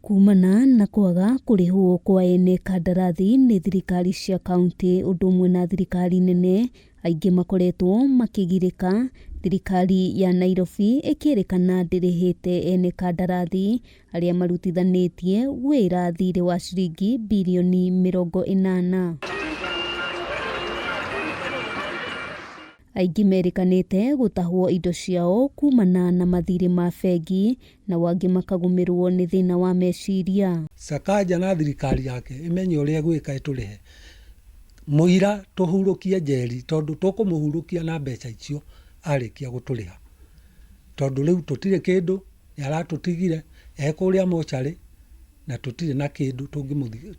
Kumana na kwaga kũrĩhwo kwa ene kandarathi nĩ thirikari cia kauntĩ ũndũ ũmwe na thirikari nene, aingĩ makoretwo makĩgirĩka, thirikari ya Nairobi ĩkĩrĩkana ndĩrĩhĩte ene kandarathi arĩa marutithanĩtie wĩra thirĩ wa ciringi birioni 80. Aingĩ merĩkanĩte gũtahwo indo ciao kumana na mathirĩ ma bengi nao angĩ makagũmĩrwo nĩ thĩna wa meciria. Sakaja na thirikari yake ĩmenye ũrĩa ĩgwĩka ĩtũrĩhe mũira tũhurũkie Njeri tondũ tũkũmũhurũkia na mbeca icio arĩkia gũtũrĩha. Tondũ rĩu tũtirĩ kĩndũ, nĩ aratũtigire e kũrĩa mocarĩ na tũtirĩ na kĩndũ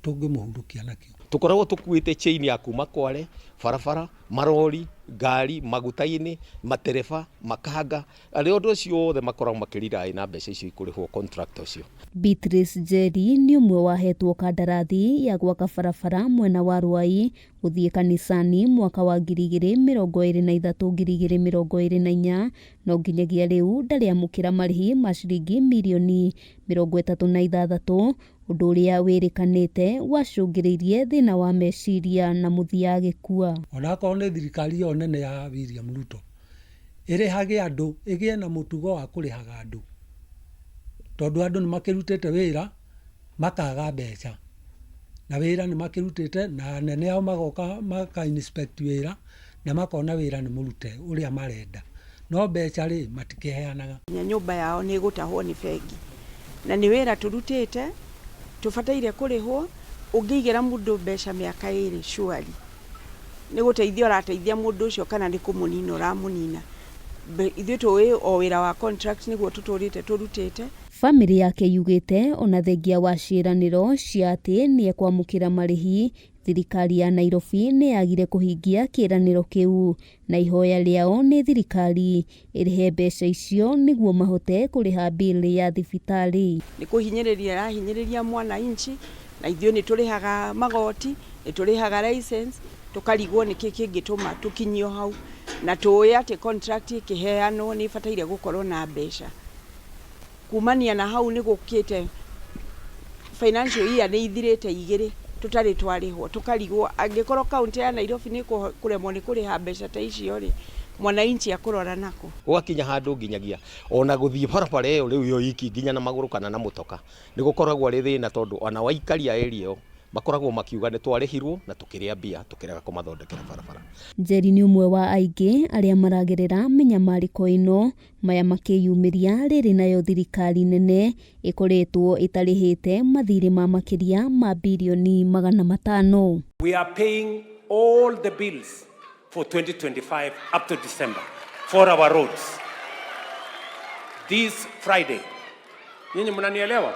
tũngĩmũhurũkia nakĩo. Tũkoragwo tũkuĩte chain ya kuma Kwale, barabara, marori, ngari, maguta-inĩ, matereba, makanga, arĩa ũndũ ũcio wothe makoragwo makĩ rely na mbeca icio ikũrĩhwo contractor ũcio. Beatrice Njeri nĩ ũmwe wahetwo kandarathi ya gwaka barabara mwena wa Ruai gũthiĩ kanisani mwaka wa 2023 2024 no nginyagia rĩu ndarĩ amũkĩra marĩhi ma ciringi mirioni 36 ũndũ ũrĩa wĩrĩkanĩte wacũngĩrĩirie thĩna wa meciria na mũthia agĩkua. Ona akorwo nĩ thirikari ĩyo nene ya William Ruto ĩrĩhage andũ, ĩgĩe na mũtugo wa kũrĩhaga andũ, tondũ andũ nĩ makĩrutĩte wĩra makaga mbeca, na wĩra nĩ makĩrutĩte na anene ao magoka maka inspect wĩra na makona wĩra nĩ mũrute ũrĩa marenda, no mbeca rĩ matikĩheanaga. Nginya nyũmba yao nĩ ĩgũtahwo nĩ bengi, na nĩ wĩra tũrutĩte tũbataire kũrĩhwo. Ũngĩigĩra mũndũ mbeca mĩaka 2 surely nĩ gũteithia ũrateithia mũndũ ũcio kana nĩ kũmũnina ũramũnina. Ithuĩ tũĩ o wĩra wa contract nĩguo tũtũrĩte tũrutĩte. Bamĩrĩ yake yugĩte ona thengia wa ciĩranĩro cia atĩ nĩ ekwamũkĩra marĩhi, thirikari ya Nairobi nĩ yagire kũhingia kĩĩranĩro kĩu na ihoya rĩao nĩ thirikari ĩrĩhe mbeca icio nĩguo mahote kũrĩha bill ya thibitarĩ. Nĩ kũhinyĩrĩria ĩrahinyĩrĩria mwananchi, na ithuĩ nĩ tũrĩhaga magoti, nĩ tũrĩhaga license, tũkarigwo nĩkĩ kĩngĩtũma tũkinyio hau, na tũĩ atĩ contract ĩkĩheanwo nĩ ĩbataire gũkorwo na mbeca. Kumania na hau nĩ gũkĩte financial year nĩ ithirĩte 2 tũtarĩ twarĩhwo, tũkarigwo angĩkorwo kaunti ya Nairobi nĩ kũremwo nĩ kũrĩha mbeca ta icio rĩ, mwananchi akũrora nako. Gũgakinya handũ nginyagia ona gũthiĩ barabara ĩyo rĩu yo iki nginya na magũrũ kana na mũtoka nĩ gũkoragwo arĩ thĩna, tondũ ona waikaria area ĩyo makoragwo makiuga nĩ twarĩhirwo na tũkĩrĩa mbia tũkĩrega kũmathondekera barabara. Njeri nĩ ũmwe wa aingĩ arĩa maragerera mĩnyamarĩko ĩno, maya makĩyumĩria rĩrĩ nayo thirikari nene ĩkoretwo ĩtarĩhĩte mathirĩ ma makĩria ma birioni 500. We are paying all the bills for 2025 up to December for our roads. This Friday. Nyinyi mnanielewa?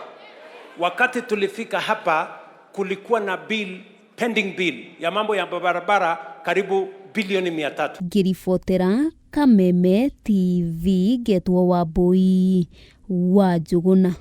Wakati tulifika hapa kulikuwa na bill, pending bill ya mambo ya barabara karibu bilioni 300. Ngĩribotera Kameme TV ngetwo Wambui wa Njũgũna.